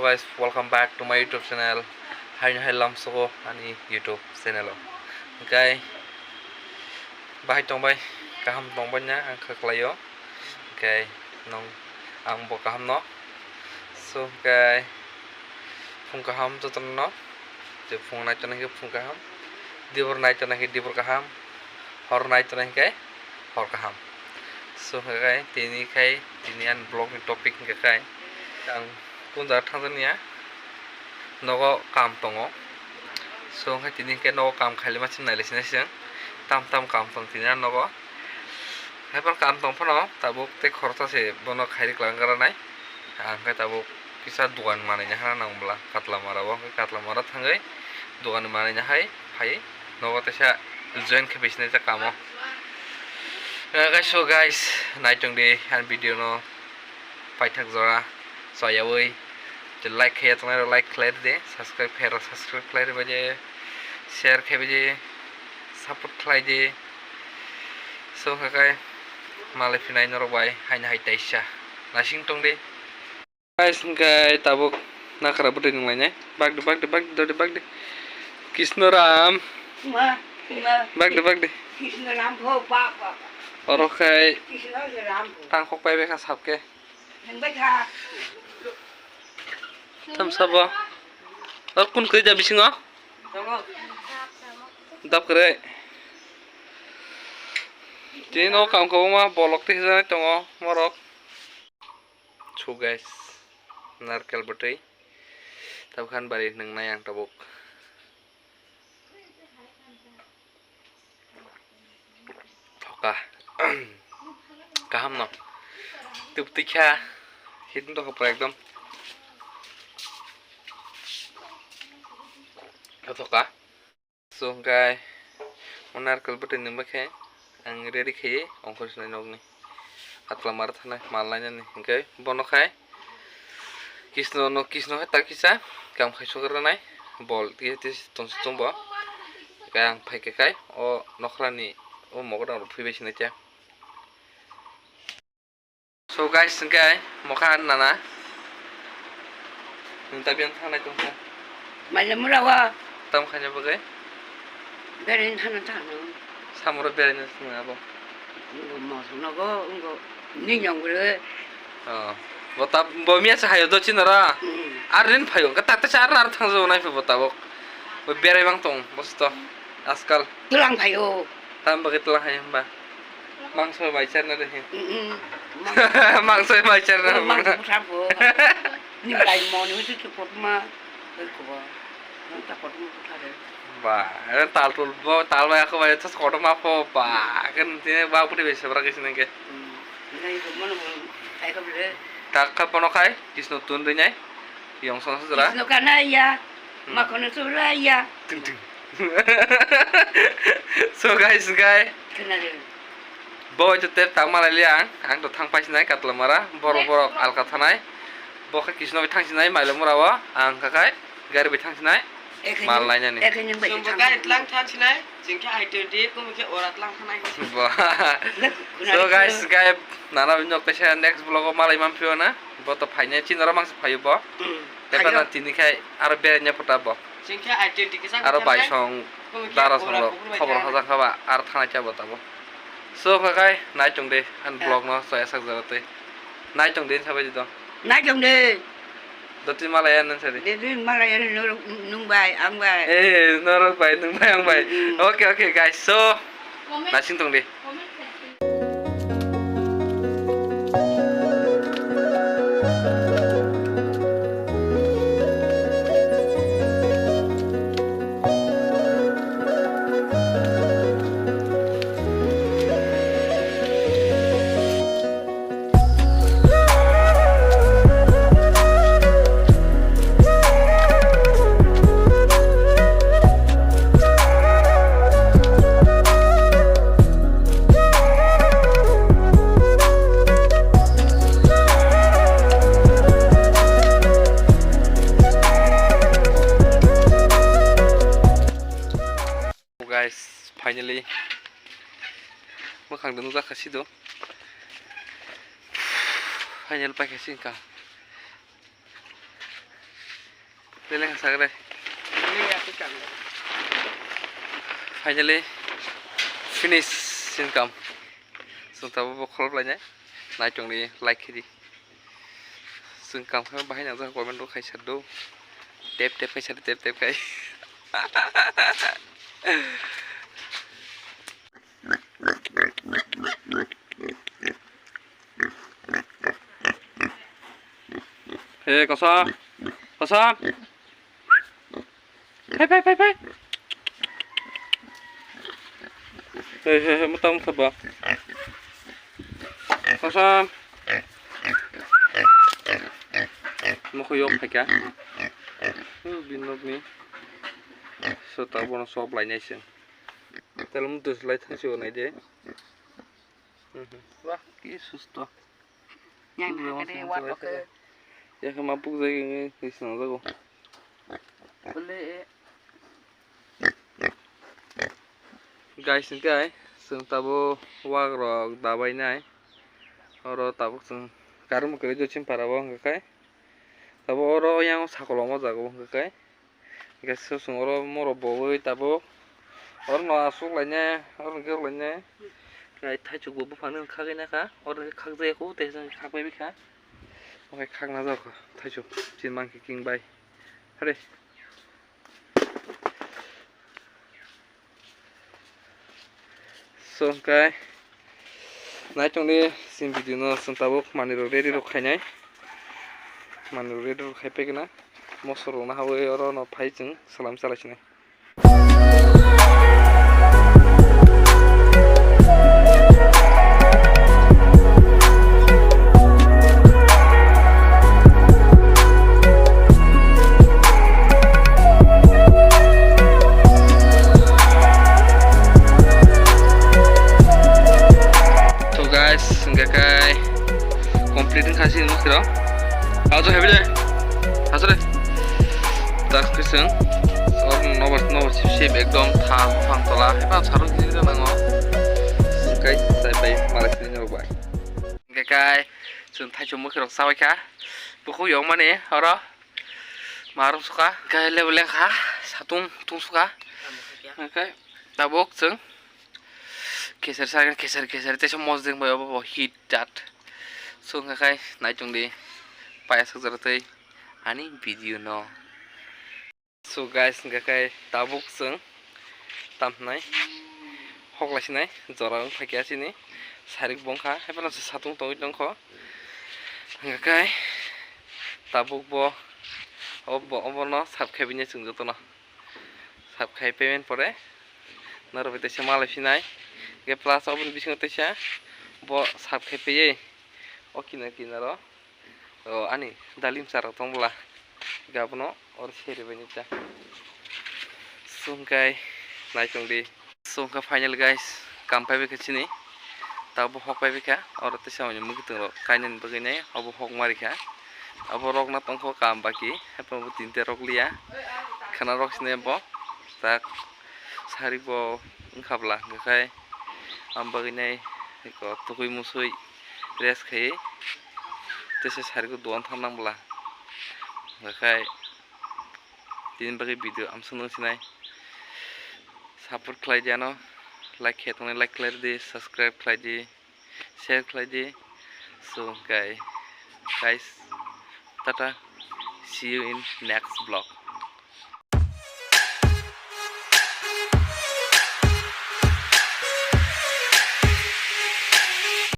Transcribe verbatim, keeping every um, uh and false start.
Guys, welcome back to my YouTube channel. Haino hai lamsogo ani YouTube channel o. Hwnkhe bahai tongbai, kaham tongbai na ang kha khlaio. Hwnkhe nong ang bo kaham no. So hwnkhe phung kaham jotono no. Je phung nai tongo hwnkhe phung kaham. Dibor nai tongo hwnkhe dibor kaham. Hor nai tongo hwnkhe hor kaham. So hwnkhe tini khai tini ani vlog ni topic hwnkhe khai ang kung jaga thang jakya, nogo kam tongo. So hwnkhe tini hwnkhe nogo kam khailima se nailai sinai se, tam tam kam tong tini ani nogo. Haiphano kam tong phano tabuk tei khoroksa se bono khairi kwlangkha ranai. Ang khe tabuk kisa dogan manwi nahana nang bwla Katlamara o, hwnkhe Katlamara thangwi dogan manwi nahai phai nogo teisa join khe paisinai ta kamo. Hwnkhe so guys, naitung di ani video no. Paithak jora chayawi. Je like khaiya tongnai rok like khlai di, subscribe khaiya rok subscribe khlai di, bai je share khai bai je support khlai di. So hwnkhe malai phinai norok bai haino hai taisa nasing tong di. Guys, hwnkhe tabuk nakra bwtwi nung lainai. Bagdi, bagdi, bagdi, dodi, bagdi. Krishna Ram. Ma, ma. Bagdi, bagdi. Krishna Ram pho, ba, ba, ba. Oro khai Krishna Ram pho. Tangkhok pai bai kha sap khe. Nung bai kha. Tam sabo. Oro kun kri ja bisingo? Tongo. Dap kre. Tini no kam kwbangma bolok tei hwnjak tongo morok. So guys, narkel bwtwi tabukhan bari nwngnai ang tabuk. Thoka. Kaham no. Tubtwi kha. Hiding tokha pura ekdom. Thoka. So hwnkhe o narkel bwtwi nungba khe ang ready khaiwi ongkhor sinai nokni. Atla mara thanai mal nainani hwnkhe bono khai Krishna no, Krishna hai tak kisa kam khai sugar ranai bol twi twi tongsi tongbo. Hwnkhe ang phaikhe khai o nokhrani o mogodang rok phuibai sinai khe. So guys, hwnkhe mokha nana. Nwng ta biyang thangnai tongkha. Maila mura wa. Tam khaina bagwi. Berai thana thana. Samoro berai na thana abo. Ngo mosok nogo, ngo ninyong gre. Oh. Bo ta, bo miya sa hayo do chinara. Mm. Ar rin phayo. Ka ta ta sa ar ar thang jo nai phe bo tabok. Bo berai bang tong, bosto. Askal. Tulang phayo. Tam bagwi tulang hai hamba. Mangso bai charna de he. Mm, mm. Mangso bai charna. Mangso bwsa bo. Ni bai mo ni tu kotorma. Ko ba. Nang ta kotorma bwsa de. Ba, eh, tal tul bo, tal bai ako bai tas kotorma pho ba. Kan tine ba puti bai sebra kisi nang ke. Mm. Nang ko mo mo. Ai ko bile. Tak ka pono khai, Krishna tun dui nai. Yong song sujra. Krishna kana ya. Hmm. Makono sujra ya. Ting ting. So guys, guys. Bo hoi to tep tang malai liya ang, ang to thang pai sinai Katlamara, borok borok alka thanai. Bo khe Krishna bai thang sinai Mailomura o, ang kha khai gari bai thang sinai. Mal nainani. Chwngbo gari tlang thang sinai, chwng khe I twenty, kumi khe ora tlang thanai. Bo. So guys, guys, nana nok kaisa next vlog o malai manphio na. Bo to phainai, chini oro mangsa phaio bo. Tei phano tini khai aro beraina phuta bo. Aro bai song, dara song rok khobor hajak haba aro thanai cha bo tabo. So kha khai nai tong de ani vlog no chaya sak jaro tei. Nai tong de sabai di to. Nai tong de. Doti malaya nan sari. De din malaya norok nung bai ang bai. Eh, norok bai nung bai ang bai. Mm, mm. Okay, okay guys. So nasing tong de. Guys, finally, mwkhang de nukjak kha sido. Final paikha si wngkha. Beleng sagre. Finally finish income. Sung tabo bo kholop lainai. Naichongni like khidi. Sung kam khe bahai nang jak comment rok khaisa do. Tep tep khaisa tep tep khai. He kosa. Kosa. Phai, phai, phai, phai. He, he, he, mata, mata ba. Kosa. Mokho yok phaikha. Hu, bini nokni. So, ta bono sop lainai se. Talo mutus lai thangsi o nai de. Wah, ki susto. Yang Susto, hakhe de susto, wat susto. Oke. Ya khe ma puk jai ngi, ngi sinang jago. Bole, eh. Guys, hingke chwng tabuk wak rok dabai nai. Oro tabuk chwng karwi kwrwi do chini para o hwnka khe. Tabuk oro yang sakol omo jaga o hwnka khe. Hingke chwng oro morok bowi tabuk. Oro no aswk lainai, oro hwnkhe lainai. Khe thaichuk bo buphang nw khagwi nakha, oro hwnkhe khakjagwi kha, tei hwnkhe khakbai bikha. Omo khe khakna jak kha thaichuk, chini mankhe king bai. Hare. So, hwnkhe naitok ni chini video no chwng tabuk manwi rok ready rok khainai. Manwi rok ready rok khai phaikhe na mosok rok no hawi oro no phai chwng salam chalai sinai. So guys, hingke kai complete wngkha chini mokirok. Ajo hebi de. Asore. Tak kiseng. Or nobar nobar sip sip ekdom tha phang tola. Hepa sarok giri nango. Kai sai bai malak sini rok bai. Hingke kai chwng thaichuk mokirok chabai kha. Bukhuk yong mani oro. Marum suka. Kai lebu lengkha. Satung tung suka. Hingke tabuk chwng. Keser sagan keser keser teisa mosdeng bai obo bo hit dat. So hingke kai naichung di payasok jora tei ani video no. So guys, hingke kai tabuk chwng tam hwnai hoklai sinai jora wng phaikha chini sarik bongkha, haiphano se satung tongwi tongkho. Hingke kai tabuk bo obo, obono sap khaibini chwng jotono. Sap khai payment pore norok bai teisa malai phinai. Hingke plus oboni bisingo teisa bo sap khai paiye o kinar kinaro o ani dalim charok tong bwla. Hingke abono oro seri bai nukha. Sungkai naichong di. Sungkha final guys, kam paibai kha chini. Tabuk hok paibai kha. Oro teisa mani mwkhwtwng rok kainani bagwi nai obo hok mari kha. Abo rok na tongkho kam baki, haphano bo tinta rok liya. Khana rok sini bo tak sari bo wngkha bwla, hwnkhe am bagwi nai eko tugui musui rest khaiwi tesa sari bo duan thang nang bwla, hwnkhe tini bagwi video amsong nung sinai support khlai di ano, like khe tongnai like khlai di, subscribe khlai di. Share khlai di. So, guys, guys, tata, see you in next vlog.